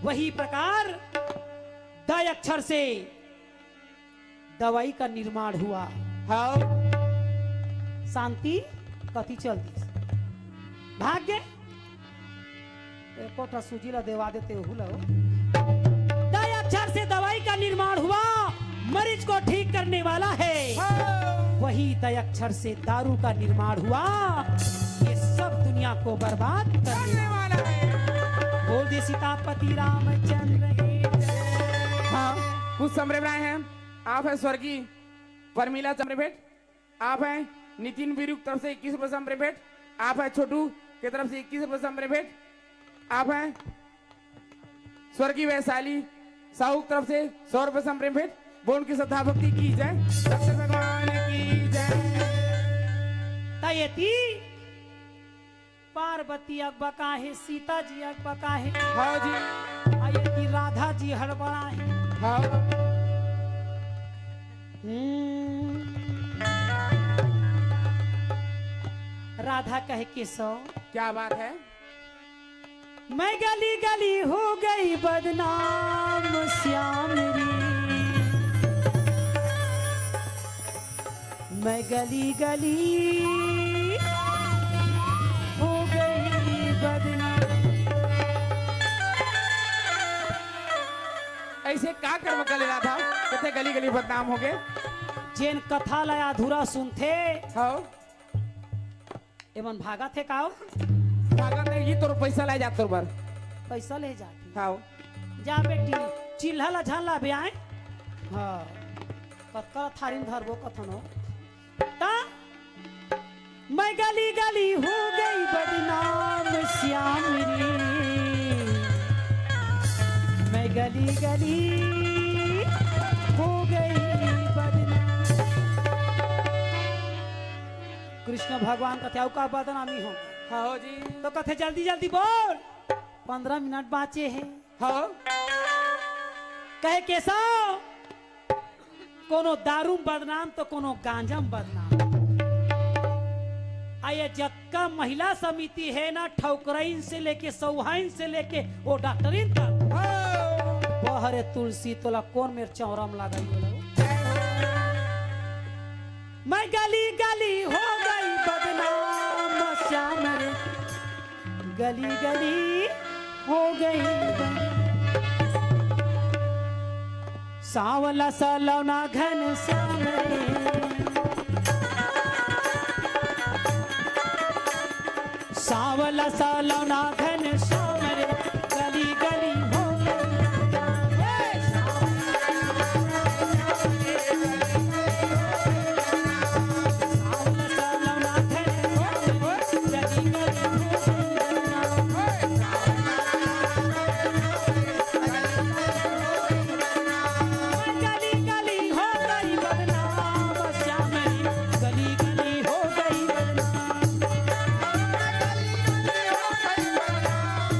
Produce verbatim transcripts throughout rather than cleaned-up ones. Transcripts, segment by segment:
वही प्रकार द अक्षर से दवाई का निर्माण हुआ। हाँ। शांति कति चल दिस, भाग गे। एको ठा सूजी ला देवा देते, ओहू ला। द अक्षर से दवाई का निर्माण हुआ, मरीज को ठीक करने वाला है। हाँ। वही द अक्षर से दारू का निर्माण हुआ, ये सब दुनिया को बर्बाद करने करने वाला है। बोल दे सीतापति रामचंद्र की जय। हाँ, कुछ समरे बनाए हैं। आप हैं स्वर्गीय परमिला समरे भेंट, आप हैं नितिन बिरुक तरफ से इक्कीस रुपए समरे भेंट, आप हैं छोटू के तरफ से इक्कीस रुपए समरे भेंट, आप हैं स्वर्गीय वैशाली साहू की तरफ से सौ रुपए समरे भेंट। बोल उनकी श्रद्धा भक्ति की जय, शंकर भगवान की जय। त एती पार्वती अक बका हे, सीता जी अक बका हे। हाँ जी। आ एती राधा जी हड़बड़ा हे। हाँ। हम्म। राधा कहे, केशव, क्या बात है? मैं गली गली हो गई बदनाम श्याम री। मैं गली गली हो गई बदनाम। ऐसे का कर्म कर लेना था, कितने गली गली बदनाम हो गए। जेन कथा ला अधूरा सुनथे। हाँ। एमन भागत हे का हो? भागत हे, ये तोर पैसा ले जा तोर बर। पैसा ले जाती। हाँ। जा बेटी, चिल्हा ला झन लाबे आए। हाँ। कतका थारिन धरबो कथनो। ता मैं गली गली हो गई बदनाम श्याम री। मैं गली गली हो गई बदनाम। कृष्ण भगवान कथे अउ का बदनामी हो। हाँ हो जी। तो कथे जल्दी जल्दी बोल, पंद्रह मिनट बाँचे हे। हाँ। कहे केशव, कोनो दारू म बदनाम तो कोनो गांजा म बदनाम। आ ये जतका महिला समिति हे ना, ठौकरइन से लेके सौहाइन से लेके वो डॉक्टरिन तक। हाँ। बहरे तुलसी तोला कोन मेर चौरा म लगाई बोला? मैं गली गली हो गई बदनाम श्याम रे, गली गली हो गई बदनाम। सांवला सलोना घन श्याम रे, सांवला सलोना घन श्याम रे, गली गली हो गई।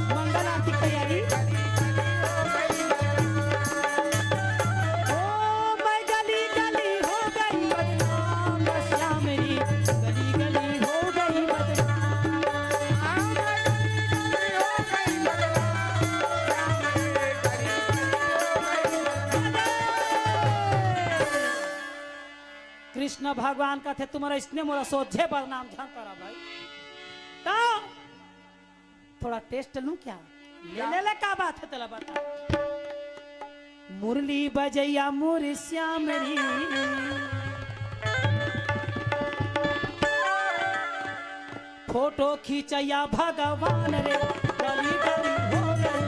मंगल आरती की तैयारी। ओ मैं गली गली हो गई बदनाम श्याम री, गली गली हो गई बदनाम। कृष्ण भगवान कथे, तुम्हारा इसने मोला सोझे बदनाम झन करा भाई। तो थोड़ा टेस्ट लूं क्या? ले, ले, ले, का बात है, तेला बता। मुरली बजैया मोर श्याम री, फोटो खींचैया भगवान रे, गली गली हो गई।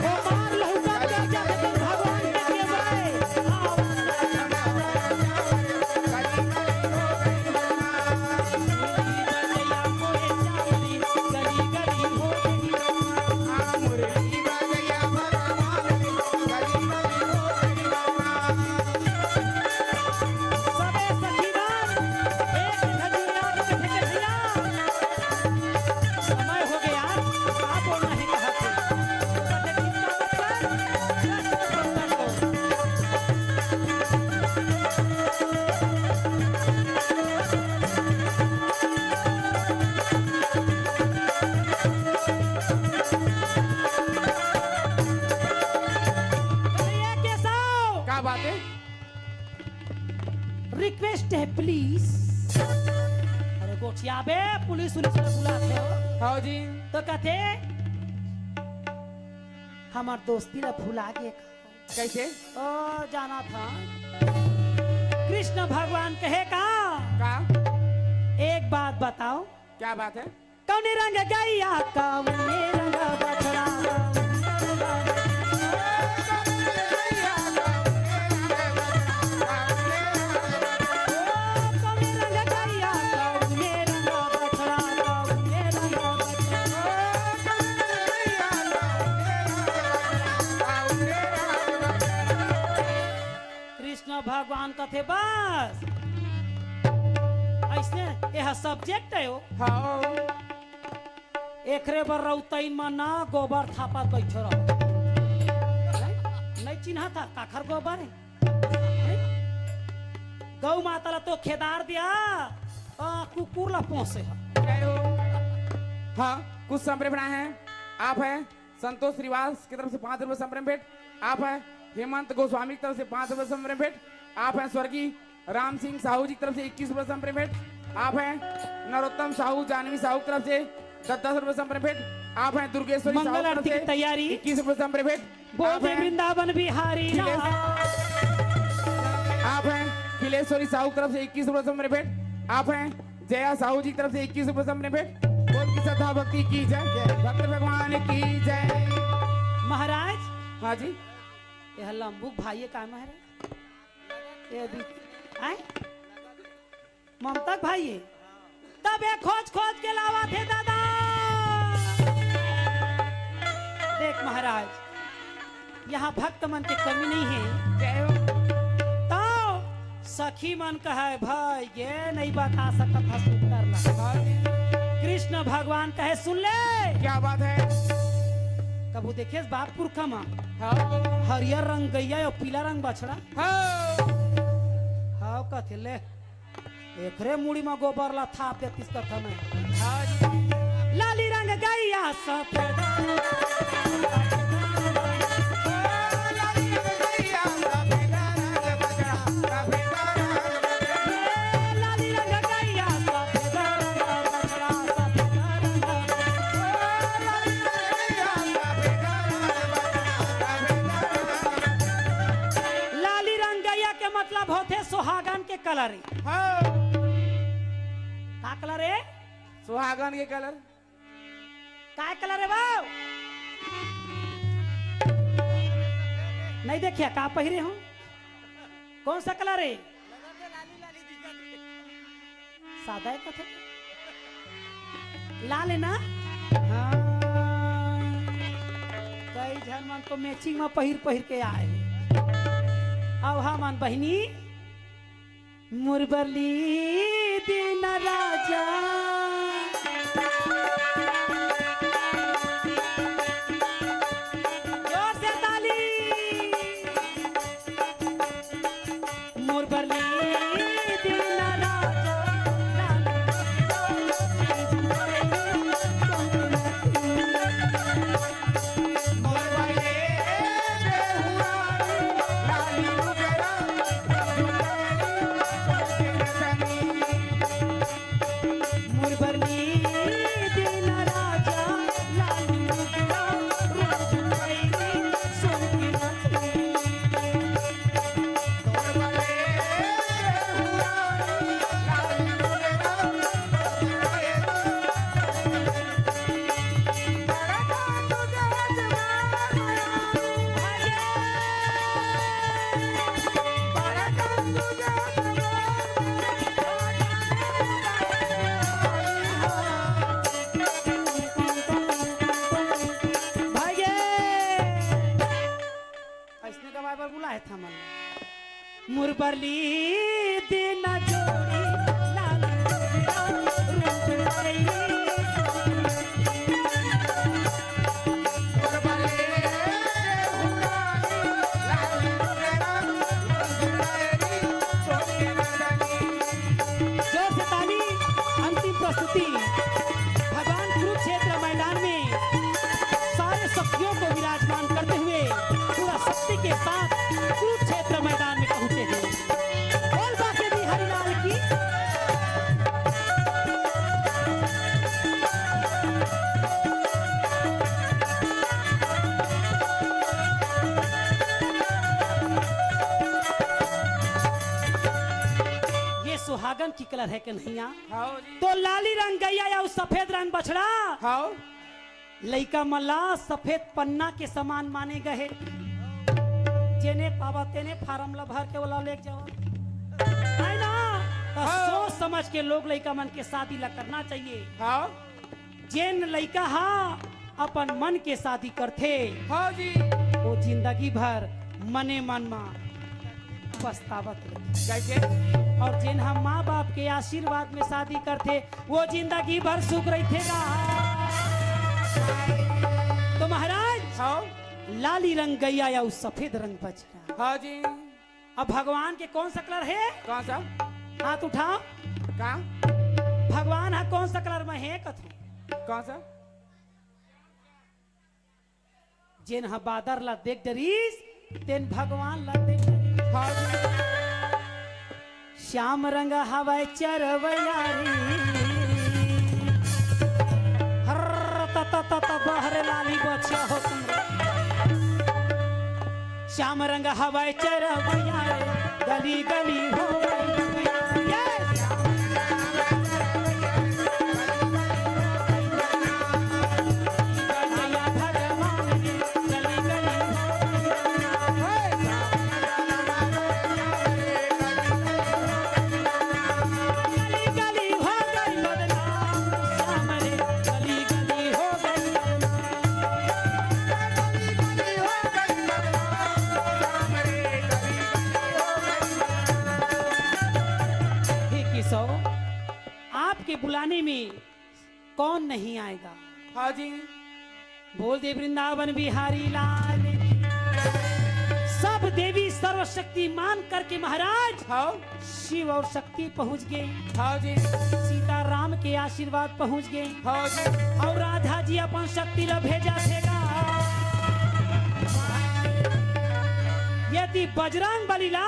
ओ मार लहुका के जब तुम भगवान के केवल। पुलिस। अरे गोठिया बे, पुलिस उलिस ला बुलाथे हो। हाँ जी। तो कथे, "हमर दोस्ती ला भुला गे का?" कैसे? ओ, जाना था। कृष्ण भगवान कहे का? का? एक बात बताओ। क्या बात है? कौने रंग गैया, कौने रंग बछड़ा, कौने रंग गैया, कौने रंग बछड़ा, कौने रंग बछड़ा। कृष्ण भगवान कथे, "बस, अइसने एह subject हे ओ।" हाँ। एकरे बर रउतइन मन ना गोबर थापत बइठे रहो। नहीं चिन्हा था, काखर गोबर हे? गौ माता ला तो खेदार दिया, आ, कुकुर ला पोसे ह। हाँ, कुछ संप्रेम है। आप हैं संतोष श्रीवास की तरफ से पाँच रुपए संप्रेम भेंट। आप हैं हेमंत गोस्वामी की तरफ से पाँच रुपए संप्रेम भेंट। आप हैं स्वर्गीय राम सिंह साहू जी की तरफ से इक्कीस रुपए संप्रेम भेंट। आप हैं नरोत्तम साहू, जानवी साहू की तरफ से दस दस रुपए संप्रेम भेंट। आप हैं दुर्गेश्वरी साहू मंगल की तरफ आरती की से तैयारी। इक्कीस रुपए संप्रेम भेंट। बोल आप दे हैं वृंदावन बिहारी खिलेश, लाल। आप हैं खिलेश्वरी साहू की तरफ से इक्कीस रुपए संप्रेम भेंट। आप हैं जया साहू जी की तरफ से इक्कीस रुपए संप्रेम भेंट। बोल की श्रद्धा भक्ति की जय, भक्त भगवान की जय। महाराज। हाँ जी। ये लंबू भाई हे का महाराज? ये अभी आए? ममता के भाई हे। तब ये खोज खोज के लावत हे दादा। देख महाराज, यहाँ भक्त मन के कमी नहीं हे। जय हो। तो सखी मन कहे, "भाई ये नहीं बता सकत ह सुंदर ला।" हाँ। कृष्ण भगवान कहे, "सुन ले।" क्या बात है? कभू देखेस बाप पुरखा मा? हाँ। हरियर रंग गैया अउ पीला रंग बछड़ा। हाँ। हाँ, कथे ले। एकरे मुड़ी म गोबर ला थाप देतिस कथा में। हाँ जी। लाली रंग गैया सफेद। लाली रंग गैया सफेद रंग बछड़ा, सफेद रंग बछड़ा। लाली रंग गैया सफेद रंग बछड़ा, सफेद रंग बछड़ा। लाली रंग गैया के मतलब होथे सुहागन के कलर। हाँ। का कलर हे? सुहागन के कलर। का कलर हे वो? नहीं देखिया का पहिरे हो? कौन सा कलर हे? सादा हे कथे। लाल हे ना? हाँ। कई झन मन तो matching म पहिर पहिर के आए हे। अब हमन बहिनी मुरबली दिन राजा। जोर से ताली। मुरबली दिन राजा। भाई गे, अइसने गवाए बर बुलाए था मन। मुरबली दिन जोड़ी लाल। जोर से ताली। अंतिम प्रस्तुति भगवान कुरुक्षेत्र मैदान में सारे शक्तियों को विराजमान करते हुए पूरा शक्ति के साथ कुरुक्षेत्र मैदान में पहुंचे हैं। बोल बाके बिहारी लाल की। कलर हे कन्हैया। हाँ जी। तो लाली रंग गैया या उस सफेद रंग बछड़ा। हाँ। लइका मन ला सफेद पन्ना के समान माने गए हे। जेने पावा तेने फार्म ला भर के ओला लेके जावा। है ना? तो हाँ। सोच समझ के लोग लइका मन के शादी ला करना चाहिए। हाँ। जेन लइका हा अपन मन के शादी करथे, हाँ जी। वो जिंदगी भर मने मन मा पछतावत रहिथे। कैसे? और जेन हा माँ बाप के आशीर्वाद में शादी करथे, वो जिंदगी भर सुख रहिथे गा। तो महाराज, हाँ। लाली रंग गैया या उस सफेद रंग बछड़ा। हाँ जी। अब भगवान के कौन सा कलर हे? कौन सा? हाथ उठाओ। का? भगवान हा कौन सा कलर में हे कथो? कौन सा? जेन हा बादर ला देख डरिस, तेन भगवान ला देख डरिस। हाँ जी। श्याम रंग हवय चरवयारी। हर त त त त बहरे लाली बछिया हो तुम। श्याम रंग हवय चरवयारी, गली गली हो गई। ये श्याम हे केशव, आपके बुलाने में कौन नहीं आएगा? हाँ जी। बोल दे वृंदावन बिहारी लाल की। सब देवी सर्वशक्तिमान करके महाराज हाँ। शिव और शक्ति पहुंच गए। हाँ जी। सीता राम के आशीर्वाद पहुंच गए। हाँ जी। और राधा जी अपन शक्ति ला भेजा थेगा। यदि बजरंग बली ला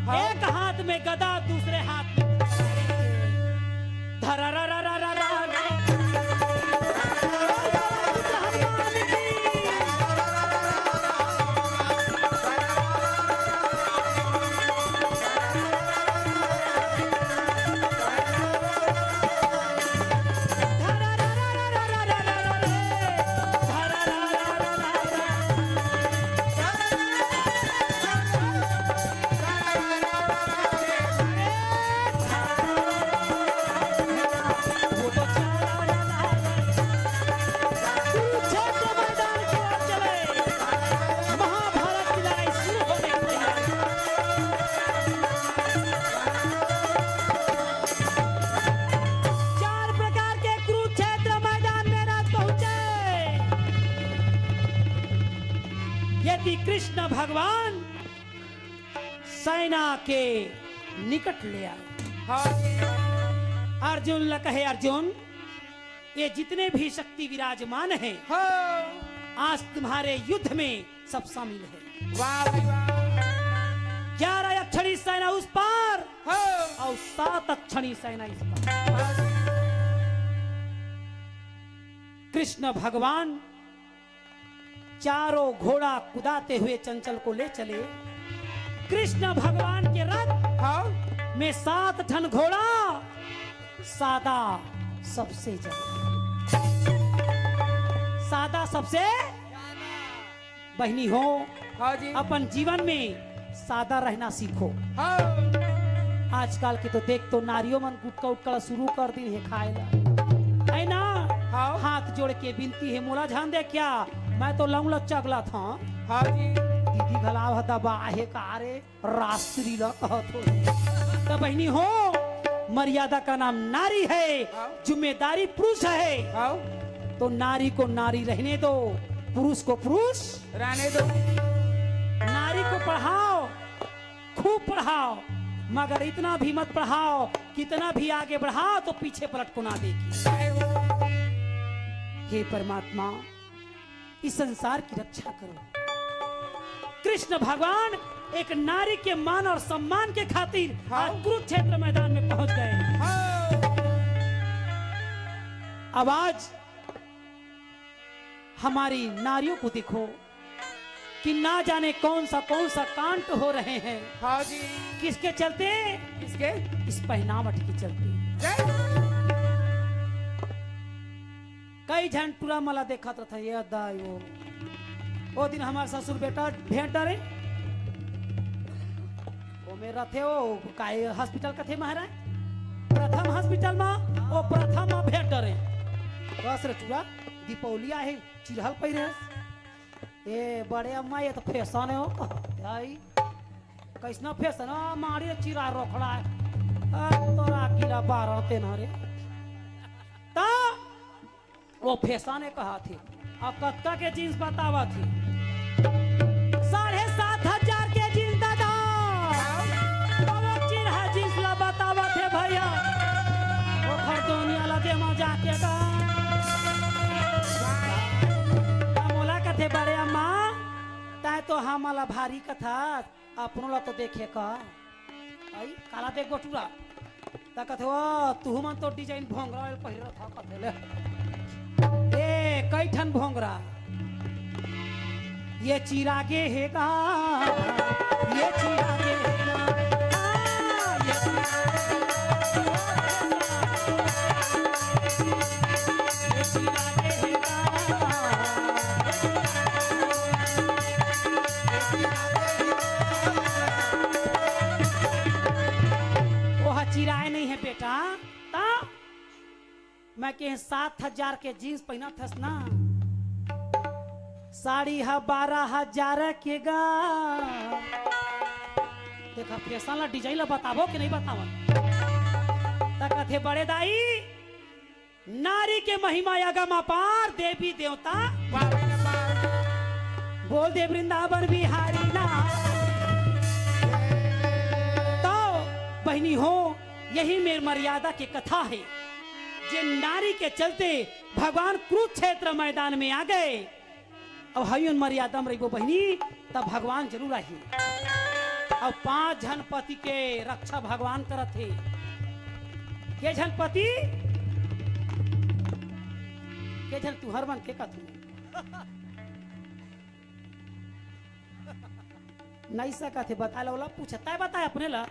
हाँ। एक हाथ में गदा, दूसरे हाथ में धरा रा रा रा रा रा। कुरुक्षेत्र मैदान की ओर चले। महाभारत की लड़ाई शुरू होने वाली है। चार प्रकार के कुरुक्षेत्र मैदान में रात पहुंचे। यदि कृष्ण भगवान सेना के निकट ले आए। हाँ। अर्जुन ल कहे, अर्जुन, ये जितने भी शक्ति विराजमान हैं, हाँ। आज तुम्हारे युद्ध में सब शामिल है। वाह भाई वाह। ग्यारह अक्षणी सेना उस पार हाँ। और सात अक्षणी सेना इस पार। कृष्ण भगवान चारों घोड़ा कुदाते हुए चंचल को ले चले। कृष्ण भगवान के रथ हाँ। में सात ठन घोड़ा, सादा सबसे ज्यादा। सादा सबसे बहिनी हो, हाँ जी। अपन जीवन में सादा रहना सीखो। हाँ। आजकल के तो देख तो नारियो मन गुटका उटका शुरू कर दी है खाए ला, है ना? हाँ। हाथ जोड़ के विनती है, मोला झन दे क्या, मैं तो लौंग लच्चा गला था। हाँ जी। दीदी घलाव ह दबा आहे का रे? रास्त्री ला कहत हो। त बहिनी हो, मर्यादा का नाम नारी है, हाँ। जिम्मेदारी पुरुष है। हाँ। तो नारी को नारी रहने दो, पुरुष को पुरुष रहने दो। नारी को पढ़ाओ, खूब पढ़ाओ, मगर इतना भी मत पढ़ाओ, कितना भी आगे बढ़ाओ तो पीछे पलट को ना देखी। हे परमात्मा, इस संसार की रक्षा करो। कृष्ण भगवान एक नारी के मान और सम्मान के खातिर हाँ। आज कुरुक्षेत्र मैदान में पहुंच गए। हाँ। अब आज हमारी नारियों को देखो, कि ना जाने कौन सा कौन सा कांड हो रहे हैं। हाँ जी। किसके चलते? किसके? इस पहनावट के चलते। जय। कई झन टूरा मन ला देखत रथे, ये दाई वो। वो दिन हमार ससुर बेटा भेंट डरे। वो में रथे वो, काय हॉस्पिटल कथे महाराज? प्रथम हॉस्पिटल मा, वो प्रथम मा भेंट डरे। बस रे टूरा, दीपावली आहे, चिरहल पहिरे हस। ए, बड़े अम्मा, ये तो फैशन है हो, कहत हे। कइसना फैशन? आ, मारी चिरा रोखड़ा है। आ, तोरा गिला बारह तेना रे। ता वो फैशन है कहत हे। अब कतका के जींस बतावत हे? साढ़े सात हजार के जींस दादा। अब वो चिरहा जींस ला बतावत हे भैया। वो खरदोनिया ला दे मा जाके गा। ता मोला कथे, बड़े अम्मा, तैं तो हमला भारी कथस, अपनो ला तो देखे का। आई, काला देख बटुरा। ता कथे, "ओ, तुहू मन तो डिजाइन भोंगरा वाले पहिरे रथा," कथे ले। ए, कई ठन भोंगरा। ये चिरागे हे गा, ये चिरागे हे गा, आ, ये चिरागे हे गा। ओह चिराए नहीं है बेटा, ता मैं के सात हजार के जींस पहनत हस ना, साड़ी ह बारह हजार के गा। देखा फैशन ला, डिजाइन ला बताबो कि नहीं बतावन? त कथे बड़े दाई, नारी के महिमा अगम अपार, देवी देवता। बाप रे बाप। बोल दे वृंदावन बिहारी ना। तो बहनी हो, यही मेर मर्यादा के कथा है, जे नारी के चलते भगवान कुरुक्षेत्र मैदान में आ गए। अब हयुन मर्यादा में रहिबो बहिनी, तब भगवान जरूर आही। अब पांच झन पति के रक्षा भगवान करत हे। के झन पति? के झन तुहर मन के कथू? नहीं सकत हे, बता ले, ओला पूछा, तय बता अपने ला।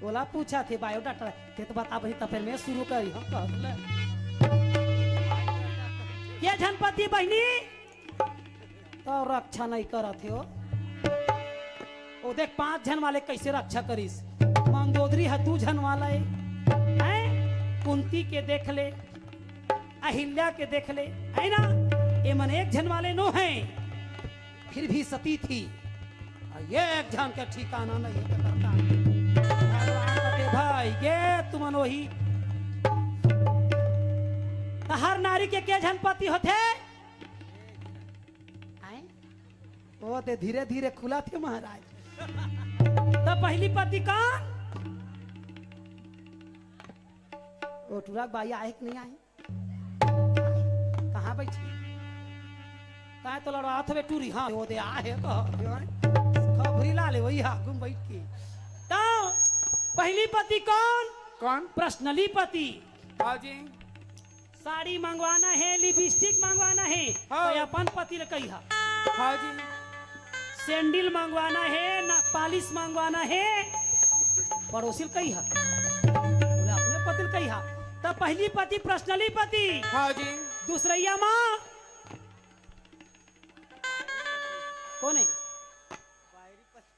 ओला पूछा थे बायोडाटा, ते तो बता बही, तब फिर मैं शुरू करी, हम कहत ले। के झन पति बहिनी? तो रक्षा नहीं करत हे ओ। ओ देख, पांच झन वाले कैसे रक्षा करिस। मंदोदरी ह दू झन वाला है। हैं? कुंती के देख ले, अहिल्या के देख ले, है ना? ये मन एक झन वाले नो हैं, फिर भी सती थी। और ये एक झन के ठिकाना नहीं है, के करता। भगवान कथे, भाई, ये तुमन वही। तो हर नारी के के झन पति होथे? आए? वो ते धीरे धीरे खुला थे महाराज। तो पहली पति कौन? वो टूरा बाई आए कि नहीं आए? कहाँ बैठी? कहाँ तो लड़वा थे टूरी? हाँ, वो दे आए तो। खबरी ला ले, वही हाँ, घूम बैठ के। तो पहली पति कौन? कौन? प्रश्नली पति। हाँ जी। साड़ी मंगवाना है, लिपस्टिक मंगवाना है, हाँ। तो अपन पति ले कहिहा। हाँ जी। सैंडल मंगवाना है, ना पालिश मंगवाना है, पड़ोसी ले कहिहा। बोले अपने पति ले कहिहा। तब पहली पति प्रश्नली पति। हाँ जी। दूसरैया माँ कौन है?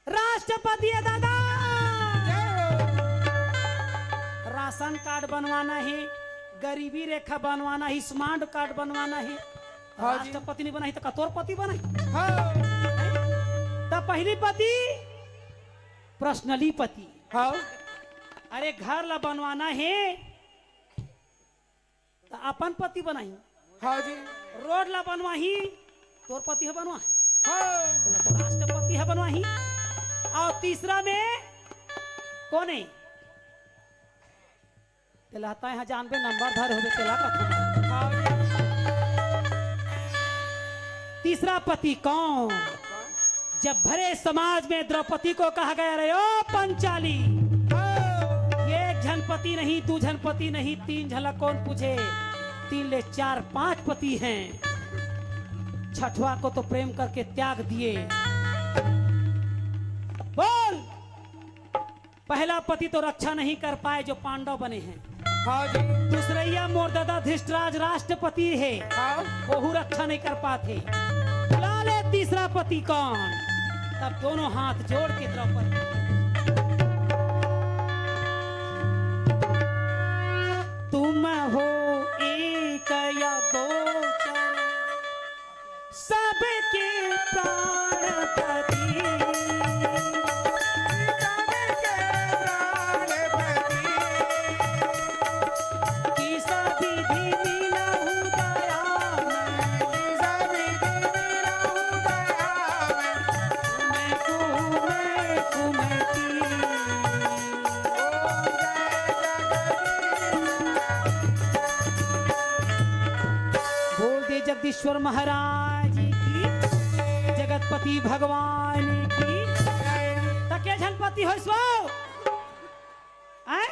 राष्ट्रपति है दादा। राशन कार्ड बनवाना है, गरीबी रेखा बनवाना है, स्मार्ट कार्ड बनवाना है। हाँ जी। राष्ट्रपति नहीं बनाही तो कतोर पति बनाही? हाँ। तो पहली पति प्रश्नली पति। हाँ। अरे घर ला बनवाना है तो अपन पति बनाही। हाँ जी। रोड ला बनवाही, तोर पति ह बनवाही। हाँ। बोला तो राष्ट्रपति ह बनवाही। और तीसरा में कौन है? तेला तय ह जानबे, नंबर धर होबे, तेला कथू। हाँ। तीसरा पति कौन? जब भरे समाज में द्रौपदी को कहा गया, "रे ओ पंचाली, हाँ। एक झन पति नहीं, दू झन पति नहीं, तीन झन ला कौन पूछे? तीन ले चार, पांच पति हैं।" छठवा को तो प्रेम करके त्याग दिए। बोल, पहला पति तो रक्षा नहीं कर पाए जो पांडव बने हैं। हाँ जी। दूसरैया मोर दादा धृष्टराज राष्ट्रपति हे, हाँ। ओहू रक्षा नहीं कर पाते। बुला ले तीसरा पति कौन? तब दोनों हाथ जोड़ के द्रौपदी, तुम हो एक या दो चरण, सबके प्राणपति। सबके प्राणपति। किस विधि मिलहु दया में। किस विधि मिलहु दया में। तुम्हें कुमय कुमति। बोल दे जगदीश्वर महाराज की, जगतपति भगवान की। त के झन पति होइस वो? आय?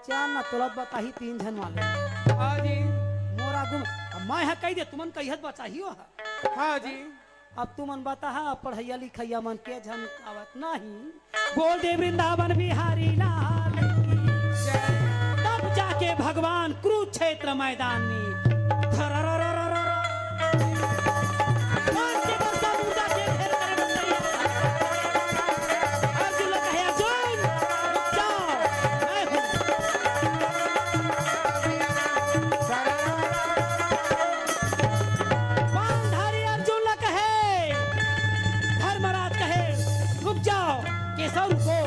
चार ना तोला बताही तीन झन वाले। हाँ जी। मोर आगू म, अब मैं ह कहि दे, तुमन कहिहत बताही हो ह। हाँ जी। अब तुमन बताहा, पढ़इया लिखइया मन के झन आवत नहीं। बोल दे वृंदावन बिहारी लाल की। तब जाके भगवान कुरुक्षेत्र मैदान में धरररररर। कौन के बरसा मुर्दा के ढेर करे बतैया। अर्जुन ल कहे, अर्जुन, जाओ, मैं हूँ। बाणधारी अर्जुन ल कहे, धर्मराज कहे, "रुक जाओ, केशव रुको।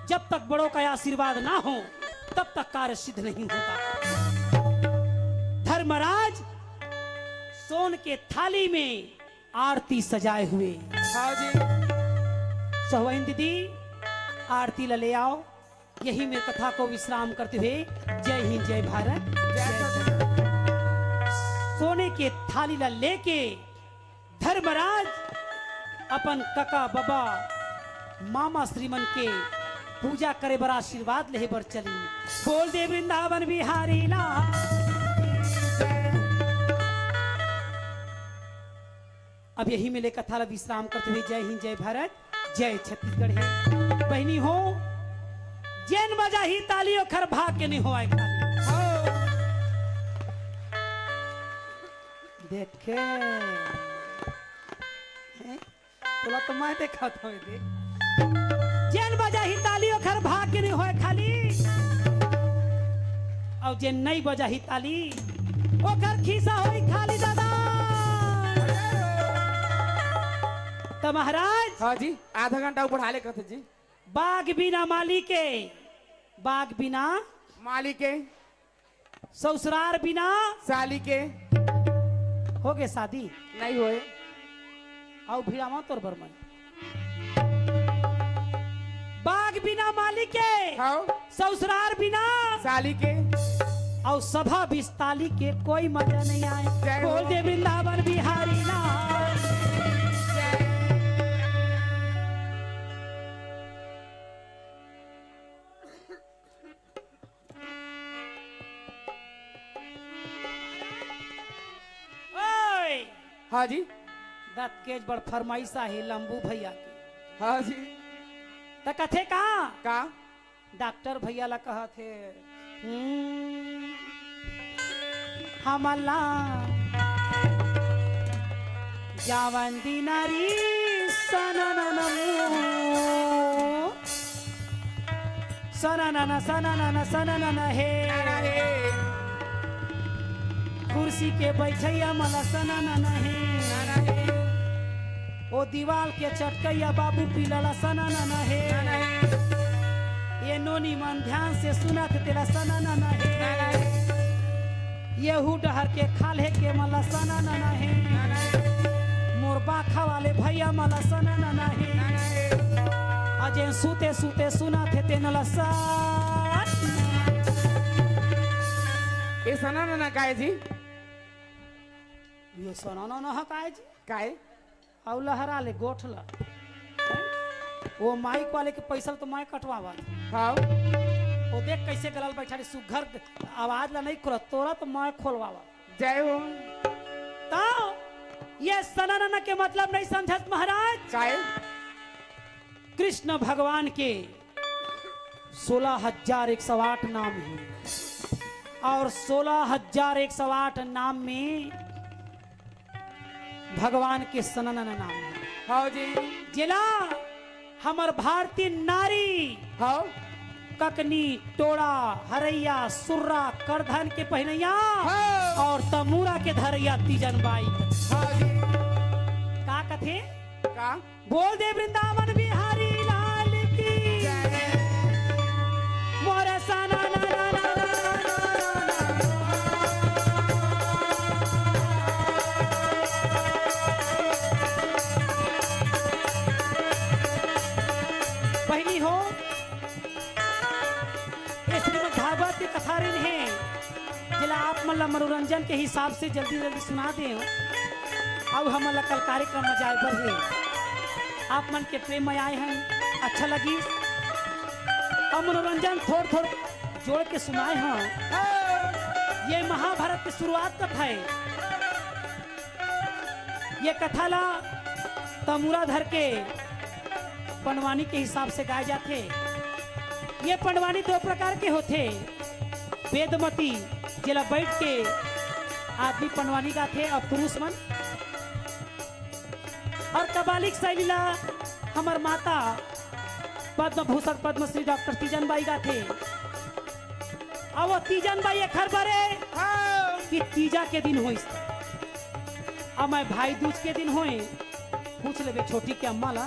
जब तक बड़ों का आशीर्वाद ना हो, तब तक कार्य सिद्ध नहीं होता।" धर्मराज सोन के थाली में आरती सजाए हुए। हाँ जी। सहुआइन दीदी, आरती ला ले आओ। यही में कथा को विश्राम करते हुए जय हिंद, जय भारत, जय जय छत्तीसगढ़। सोने के थाली ला लेके धर्मराज अपन कका, बबा, मामा श्रीमन के पूजा करे बर, आशीर्वाद लेहे बर चली। बोल दे वृंदावन बिहारी ला। अब यही में ले कथा ला विश्राम करते हुए जय हिंद, जय भारत, जय छत्तीसगढ़ हे। बहिनी हो, जेन बजाही ताली ओखर भाग्य नहीं होवय खाली। देखे, हैं? तोला तो मैं देखत हवे दे। जेन बजाही ताली ओखर भाग्य नहीं होय खाली, अउ जेन नहीं बजाही ताली ओखर खीसा होई खाली दादा। त महाराज, हाँ जी, आधा घंटा ऊपर हाले कहते जी। बाग बिना माली के, बाग बिना माली के, ससुरार बिना साली के। हो गे शादी? नहीं होए। अउ भिड़ावा तोर बर मैं। बाग बिना माली के, हाँ। ससुरार बिना साली के। अउ सभा बिस्ताली के कोई मजा नहीं आए। जय हो। बोल दे वृंदावन बिहारी लाल। ओए! हाँ जी। दतकेज बड़ फरमाइश आहे लंबू भैया के। हाँ जी। त कथे का? का? डॉक्टर भैया ला कहत हे, हम्म, हमला जावन दिनारी सनननमू। सननन, सननन, सननन हे। कुर्सी के बैठैया मला सननन हे। ओ दीवाल के चटकैया बाबू पीला ला सननन हे। ये नोनी मन ध्यान से सुनत तेला सननन हे। येहू डहर के खाल्हे के मला सननन हे। मोर बाखा वाले भैया मला सननन हे। अ जेन सूते सूते सुनत हे तेन ल सन। ए सननन काय जी? ये सननन ह काय जी? काय? अउ लहरा ले गोठ ल। वो माइक वाले के पैसा ल तो मैं कटवावा। हाँ। तो देख कैसे गलल बैठा रे, सुघर आवाज ला नहीं खोलत, तोला तो मैं खोलवावा। जय हो। तो ये सनानन के मतलब नहीं समझत महाराज। काहे? कृष्ण भगवान के सोलह हजार एक सौ आठ नाम है और सोलह हजार एक सौ आठ नाम में भगवान के सनानन नाम है। हाँ जी। जेला हमर भारतीय नारी हाँ। ककनी, टोड़ा, हरैया, सुर्रा, करधन के पहिनैया हाँ। और तमूरा के धरैया तीजन बाई। हाँ जी। का कथे? का? बोल दे वृंदावन बिहारी लाल की। जय। मोरे सना ना ना ना ना ना ना ना। बहिनी हो, ये श्रीमद् भागवत के कथा रीन हे, जेला आप मन ला मनोरंजन के हिसाब से जल्दी जल्दी सुना दे। अउ हमन ला कल कार्यक्रम में जाए बर हे। आप मन के प्रेम में आए हन, अच्छा लगिस। अउ मनोरंजन थोड़ थोड़ जोड़ के सुनाए हन। ये महाभारत के शुरुआत कथा हे। ये कथा ला तमूरा धर के पंडवानी के हिसाब से गाए जाथे। ये पंडवानी दो प्रकार के होथे, वेदमती, जेला बैठ के आदमी पंडवानी गाथे, और पुरुष मन, और कबालिक शैली ला हमर माता पद्म भूषण पद्मश्री डॉक्टर तीजन बाई गाथे। अब वो तीजन बाई एखर बरे हाँ। कि तीजा के दिन होइस। अब मैं भाई दूज के दिन होए, पूछ लेबे छोटी के अम्मा ला,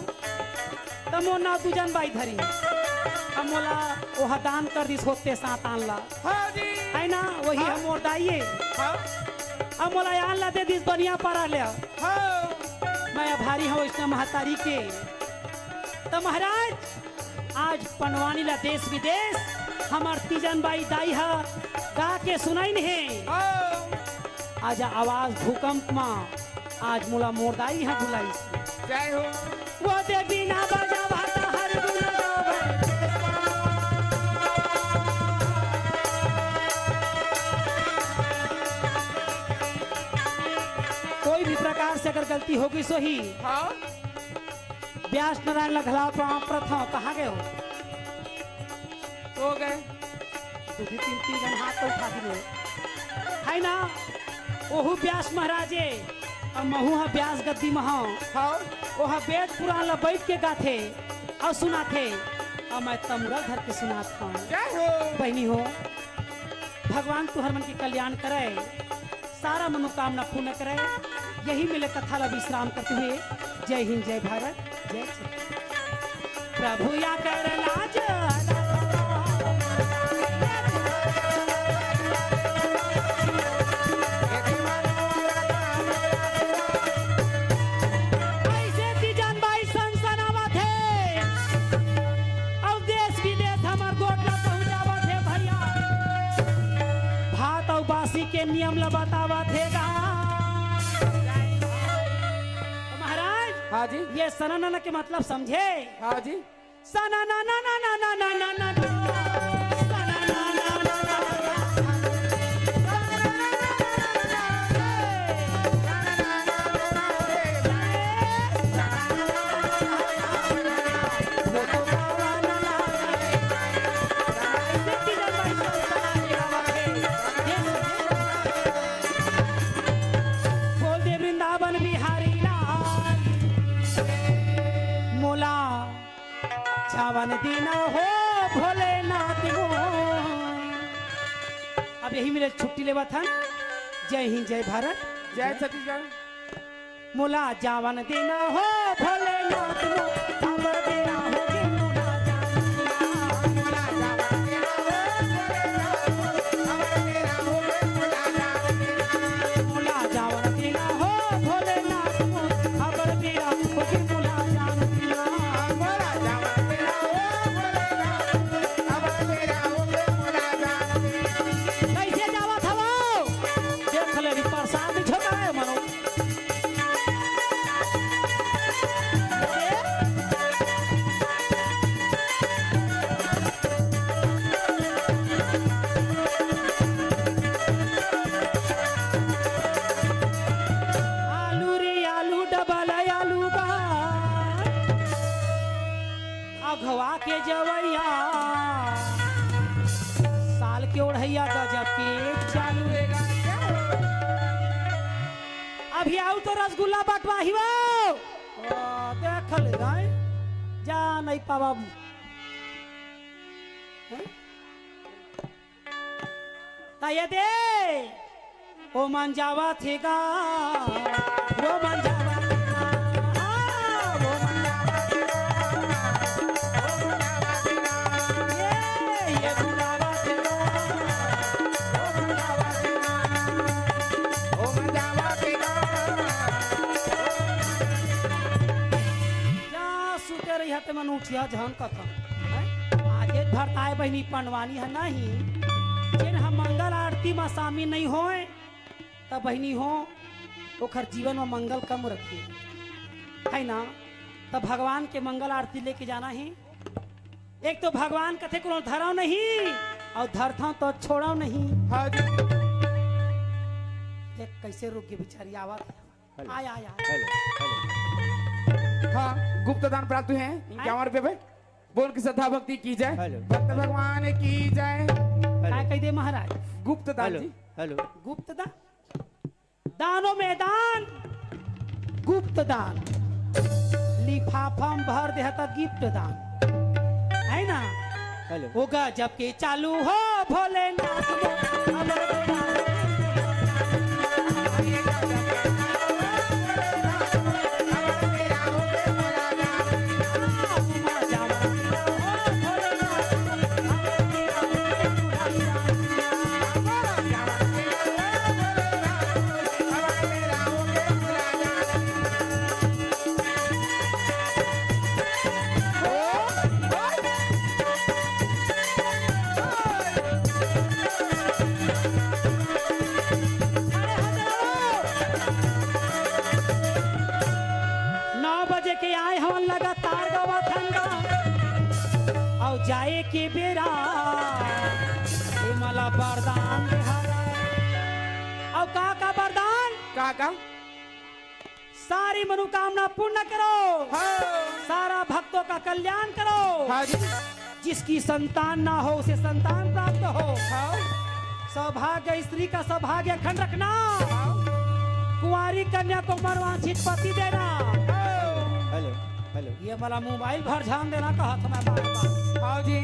त मोर नाव तीजन बाई धरी। अब मोला ओहा दान कर दिस होते सात आन ला। हाँ जी। है ना, वही हाँ। हम मोर दाई हे। हाँ। अब मोला आन ला दे दिस बनिया पारा ले। हाँ। मैं आभारी हूँ वैष्णव महतारी के। त महाराज, आज पंडवानी ला देश विदेश हमर तीजन बाई दाई हा गा के सुनाइन हे। हाँ। आज आवाज भूकंप मा आज मोला मोर दाई हा बुलाइस। जय हो। वो दे बिना बजावा त हर गुण गावे। कोई भी प्रकार से अगर गलती होगी सो ही हाँ। व्यास नारायण ला घला प्रणाम करत हंव, कहाँ गए हो? हो गए। दू तीन, तीन झन हाथ तो उठा दिए। है ना? ओहू व्यास महाराजे, अउ महू ह व्यास गद्दी म हंव। हाँ। ओह वेद पुराण ला बैठ के गाथे अउ सुनाथे, अउ मैं तमूरा धर के सुनात हंव। जय हो। बहिनी हो, भगवान तुहर मन के कल्याण करे। सारा मनोकामना पूर्ण करे। यही मेर ले कथा ला विश्राम करते हुए जय हिंद, जय भारत, जय छत्तीसगढ़। प्रभु या कर लाज ऐसे तीजन बाई सनसनावत हे। अउ देश विदेश हमर गोठ ला पहुंचावत हे भैया। भात अउ बासी के नियम ला बतावत हे गा। महाराज, हाँ जी। ये सनानन के मतलब समझे? हाँ जी। सनानन। बोल दे वृंदावन बिहारी लाल। मोला जावन देना हो भोलेनाथ मोर। अब यही मेर ले छुट्टी लेवत हन। जय हिंद, जय भारत, जय छत्तीसगढ़। मोला जावन देना हो भोलेनाथ मोर, अब बेरा होगे मोला जावन देना। मोला जावन देना हो भोलेनाथ मोर, अब बेरा होगे मोला जावन देना। मोला जावन देना हो भोलेनाथ मोर, अब बेरा होगे मोला जावन देना। मोला जावन देना हो भोलेनाथ मोर, अब बेरा होगे मोला जावन देना। कैसे जावत हवो? देख ले री प्रसाद झोंकाए मनो। पियाऊ तो रसगुल्ला बंटवाही वो। ओ, देख ले गाय, जा नहीं पावा। हैं? त ये दे, ओ मन जावा थे गा, ओ मन जावा थे गा, हाँ, ओ मन जावा थे गा, ओ मन जावा थे गा, ये, ये मन जावा थे गा, ओ मन जावा थे गा, ओ मन जावा थे गा। जा सुते रही हते मन उठिया झन कथन। हैं? आज एक भर ताय बहिनी पंडवानी है नहीं, जेन हम मंगल आरती में शामिल नहीं होए, तब बहिनी हो, ओखर जीवन में मंगल कम रखिए, है ना? तब भगवान के मंगल आरती लेके जाना है। एक तो भगवान कथे कोनो धरव नहीं, और धरथव तो छोड़व नहीं। हाँ जी। देख कैसे रुक गए बेचारी, आवत है। हेलो। आय, आय, आय। Hello, hello. हाँ, गुप्त दान प्राप्त हुए हैं। क्या हमारे पे भाई? बोल की श्रद्धा भक्ति की जाए। हेलो। भक्त भगवान की जाए। हेलो। काय कह दे महाराज? गुप्त दान हेलो, जी। हेलो। गुप्त दान? दानों में दान, गुप्त दान। लिफाफा में भर दे त गिफ्ट दान, है ना? हेलो। वो गजब के चालू हो भोलेनाथ वो, अब नौ बजे के आए हवन लगातार गवा ठंडा। अउ जाए के बेरा ए मला वरदान दे हवय। अउ का का वरदान? का का? सारी मनोकामना पूर्ण करो। हाँ। सारा भक्तों का कल्याण करो। हाँ जी। जिसकी संतान ना हो उसे संतान प्राप्त हो। हाँ। सौभाग्य, स्त्री का सौभाग्य अखंड रखना। हाँ। कुंवारी कन्या को मनवांछित पति देना। हाँ। Hello, hello. ये मला मोबाइल भर ध्यान देना कहा था मैं बार बार। हाँ जी।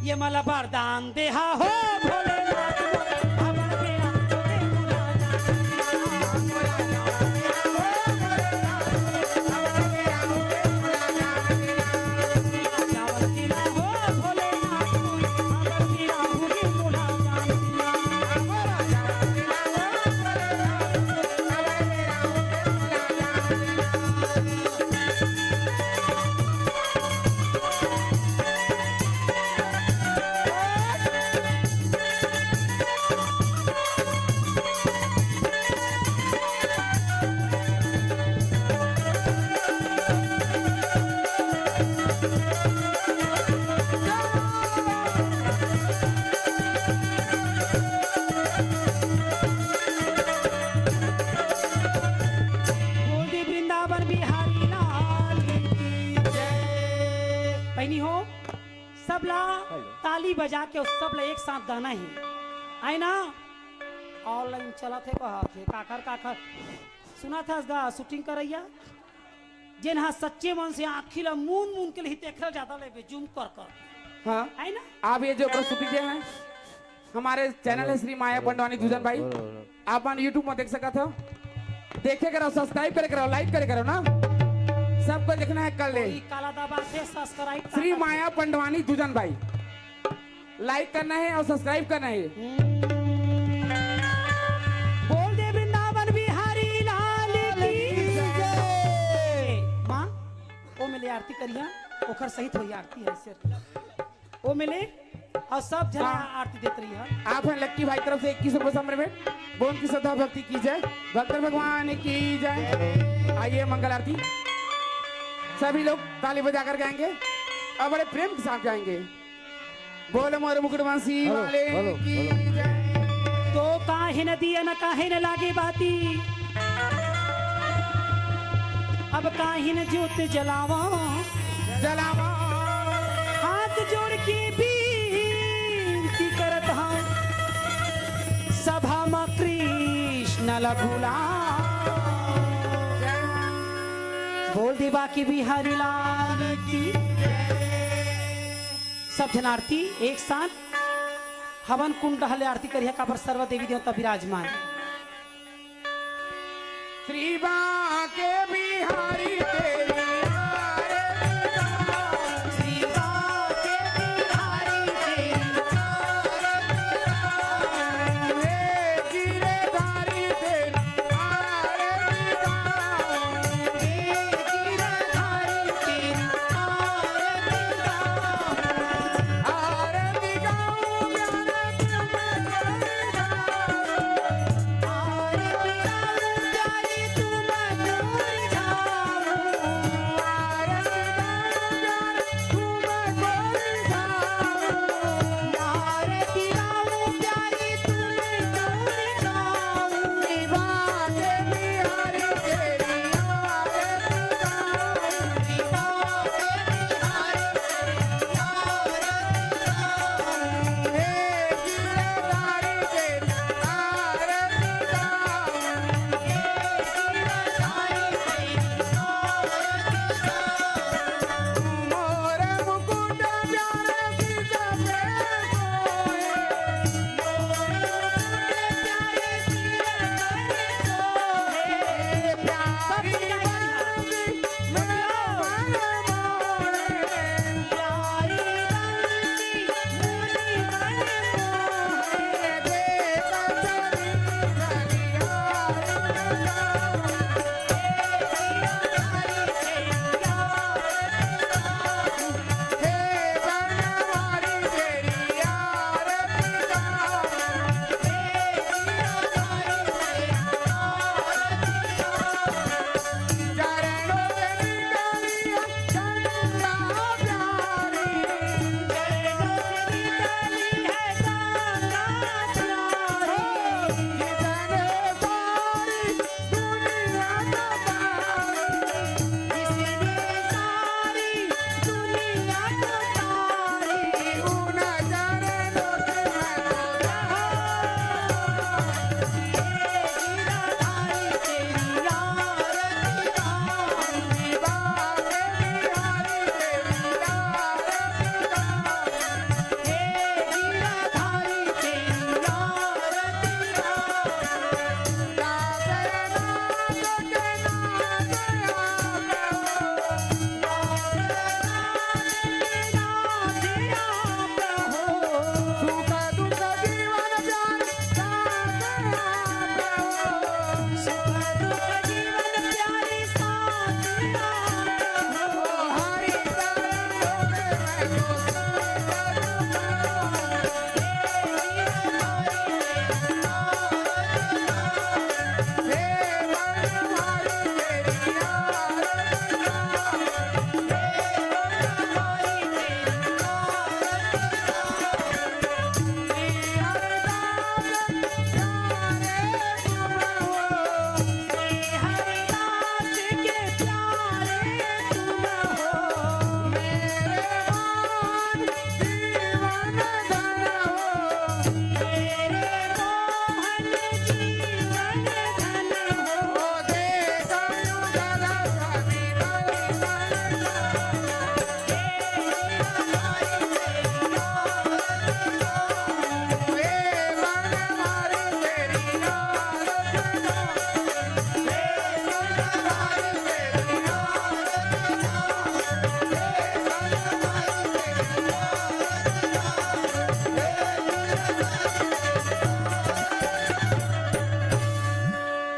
ये मला वरदान देहा हो भोलेनाथ। बोल दे वृंदावन बिहारी लाल की जय। बहिनी हो, सबला हेलो। ताली बजा के अउ सबला एक साथ गाना ही। आय ना? ऑनलाइन चलत हे, कहत हे, काखर, काखर। सुनत हस गा, शूटिंग करइया? जेन हा सच्चे मन से आँखी ला मून मून के लिही, तेखर ज्यादा लेबे, जूम कर कर। हाँ। है ना? आप ये जो प्रस्तुति दे हैं, हमारे चैनल है श्री माया पंडवानी दूजन भाई, आप मन YouTube में देख सकत हो, देखे करो, सब्सक्राइब करे करो, लाइक करे करो ना, सबको देखना है कर ले। कोई काला दबा के सब्सक्राइब श्री माया पंडवानी दूजन भाई। लाइक करना है और सब्सक्राइब करना है। हम्म। बोल दे वृंदावन बिहारी लाल की जय। माँ, ओ मिले आरती करिया, ओखर सहित होई आरती है सिर। ओ मिले और सब जना हाँ। आरती देत रही है। आप हैं लक्की भाई तरफ से इक्कीस रुपए समर्पित। बोल की श्रद्धा भक्ति की जय, भक्त भगवान की जय। आइए मंगल आरती, सभी लोग ताली बजाकर गाएंगे और बड़े प्रेम के साथ गाएंगे। बोल मोर मुकुटवंशी हेलो, वाले हेलो, की हेलो। जय। तो काहे न दिया न काहे न लागे बाती, अब काहे न जोत जलावा, जलावा। हाथ जोड़ के विनती करत हूँ, सभा में कृष्ण ला बुला। देवा के बिहारी लाल की। सब झन आरती एक साथ हवन कुंड डहर ले आरती करिहा, काबर सर्व देवी देवता विराजमान। श्री बांके बिहारी तेरी आरती गाऊं। श्री बांके बिहारी तेरी आरती गाऊं। हे गिरधारी तेरी आरती गाऊं। हे गिरधारी तेरी आरती गाऊं। आरती गाऊं, आरती गाऊं।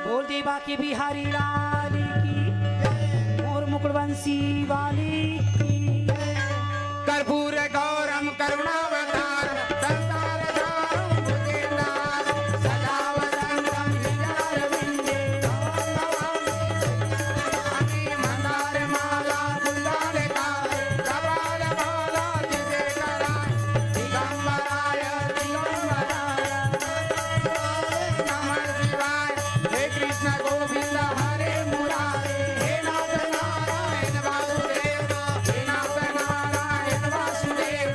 बोल दे बांके बिहारी लाल की, मोर मुकुट बंसी वाली की। कर्पूर गौरम करुणावतारम संसार सारम भुजगेंद्रारम सदा वसंतम हृदयारविंदे। मंदार माला फुलदार का कपाल भाला जिसे कराए दिगंबराय दिगंबराय नमः शिवाय। हे कृष्ण गोविंद हरे मुरारे, हे नाथ नारायण वासुदेव, हे नाथ नारायण वासुदेव,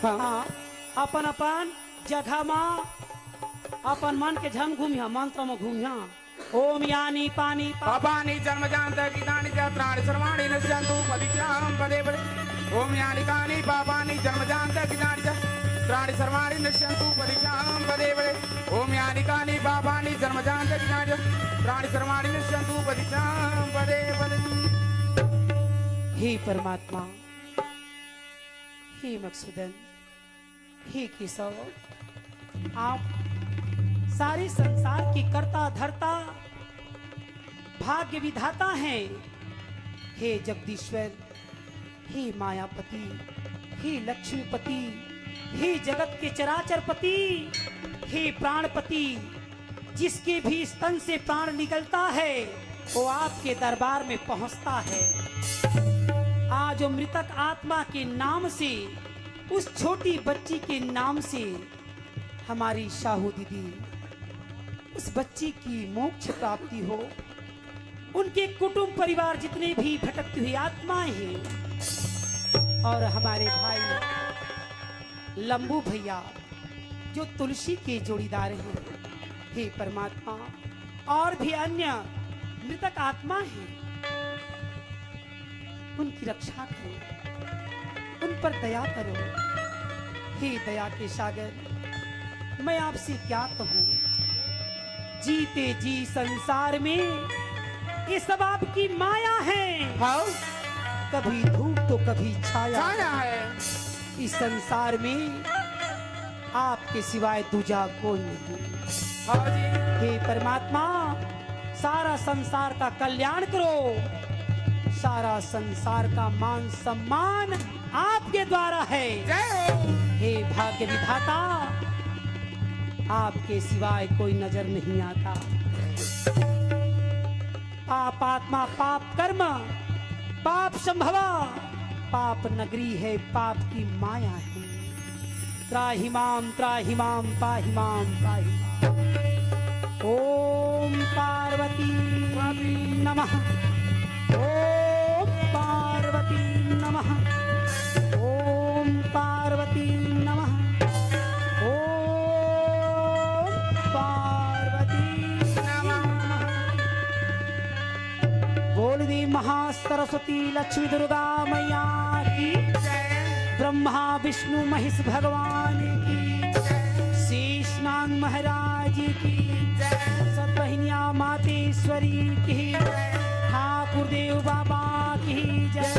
हाँ, अपन अपन जगह मा अपन मन के झन घूमिहा, मंत्र म घूमिहा। ओम यानी पानी पा- पापानि जन्म जांत कितानि च त्राणि सर्वाणि नश्यंतु पदीक्षां पदे पदे। ओम यानि कानि पापानि जन्म जांत कितानि च त्राणि सर्वाणि नश्यंतु पदीक्षां पदे पदे। ओम यानि कानि पापानि जन्म जांत कितानि च त्राणि सर्वाणि नश्यंतु पदीक्षां पदे पदे। हे परमात्मा, हे मकसूदन, हे केशव, आप सारे संसार के कर्ता धर्ता, भाग्य विधाता हैं। हे जगदीश्वर, हे मायापति, हे लक्ष्मीपति, हे जगत के चराचर पति, हे प्राणपति, जिसके भी स्तन से प्राण निकलता है, वो आपके दरबार में पहुंचता है। आज वो मृतक आत्मा के नाम से, उस छोटी बच्ची के नाम से हमारी शाहू दीदी, उस बच्ची की मोक्ष प्राप्ति हो, उनके कुटुंब परिवार जितने भी भटकती हुई आत्माएं हैं, और हमारे भाई लंबू भैया जो तुलसी के जोड़ीदार हैं, हे परमात्मा, और भी अन्य मृतक आत्मा हैं, उनकी रक्षा करो, उन पर दया करो। हे दया के सागर, मैं आपसे क्या कहूँ, जीते जी संसार में ये सब आपकी माया है। हाँ। कभी धूप तो कभी छाया। छाया है। इस संसार में आपके सिवाय दूजा कोई नहीं। हाँ जी। हे परमात्मा, सारा संसार का कल्याण करो, सारा संसार का मान सम्मान आपके द्वारा है। जय हो। हे भाग्य विधाता, आपके सिवाय कोई नजर नहीं आता। पाप आत्मा, पाप कर्म, पाप संभवा, पाप नगरी है, पाप की माया है। त्राहि माम, त्राहि माम, पाहि माम, पाहि माम। ओम पार्वती नमः। ओम पार्वती नमः। ओम पार्वती नमः। ओम पार्वती नमः। बोल दी महासरस्वती लक्ष्मी दुर्गा मैया की, ब्रह्मा विष्णु महेश भगवान की, शेष नाग महाराज की, सत बहिनिया मातेश्वरी की, ठाकुर देव बाबा की जय,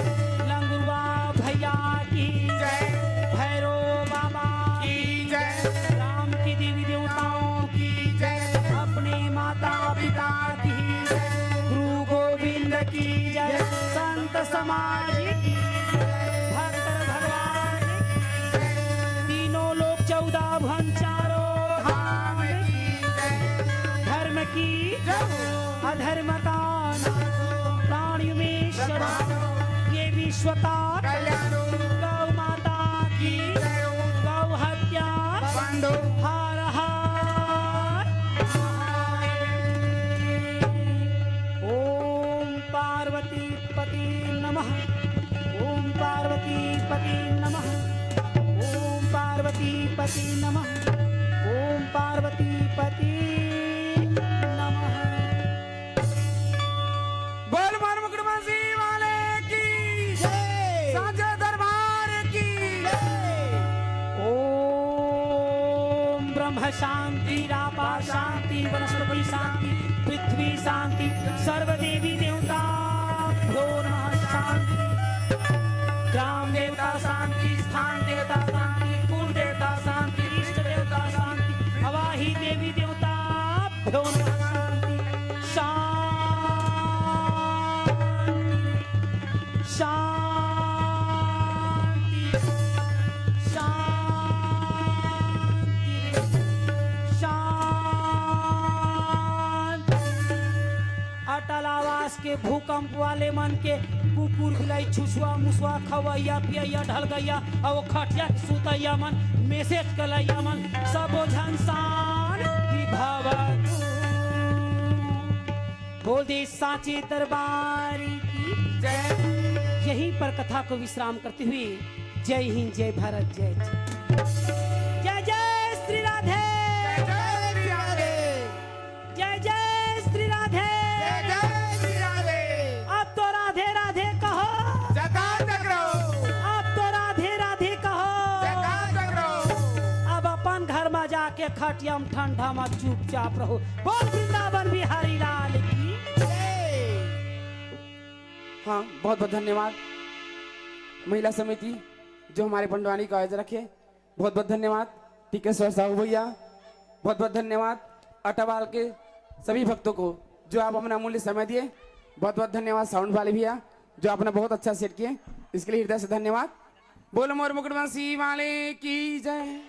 लंगुरवा भैया की जय, भैरव बाबा की जय, राम की देवी देवताओं की जय, अपने माता पिता की जय, गुरु गोविंद की जय, संत समाज की जय, भक्त भगवान की जय, तीनों लोक चौदह भुवन चारों धाम की जय, धर्म की जय, अधर्म का नाश, प्राणियों में सदा, ये विश्वता कल्याण, गौ माता की जय, गौ हत्या बंद, हर हर महादेव। ओम पार्वती पति नमः। ओम पार्वती पति नमः। ओम पार्वती पति नमः। ओम पार्वती पति नमः। बोल मार मुकुट वासी वाले की जय। साचे दरबार की जय। ओम ब्रह्म शांति, रापा शांति, वनस्पति शांति, पृथ्वी शांति, सर्व देवी देवता भ्यो नमः शांति, ग्राम देवता शांति, स्थान देवता शांति, कुल देवता शांति, इष्ट देवता शांति, अवाही देवी देवता भ्यो नमः शांति, शांति, शांति, शांति, शांति। अटल आवास के भूकंप वाले मन के कुकुर बिलाई छुसुआ मुसुआ खवैया पियैया ढलगैया अउ खटिया के सुतैया मन मैसेज कलैया मन सबो झन शांति भवतु। बोल दे साचे दरबार की जय। यहीं पर कथा को विश्राम करते हुए जय हिंद, जय भारत, जय छत्तीसगढ़। में जाके खटिया में ठंडा में चुपचाप रहो। बोल वृंदावन बिहारी लाल की। हाँ, बहुत बहुत धन्यवाद महिला समिति जो हमारे पंडवानी का आयोजन रखे। बहुत बहुत धन्यवाद टीकेश्वर साहू भैया। बहुत बहुत धन्यवाद अटावाल के सभी भक्तों को जो आप अपना अमूल्य समय दिए। बहुत बहुत धन्यवाद साउंड वाले भैया जो आपने बहुत अच्छा सेट किए, इसके लिए हृदय से धन्यवाद। बोलो मोर मुकुटवंशी वाले की जय।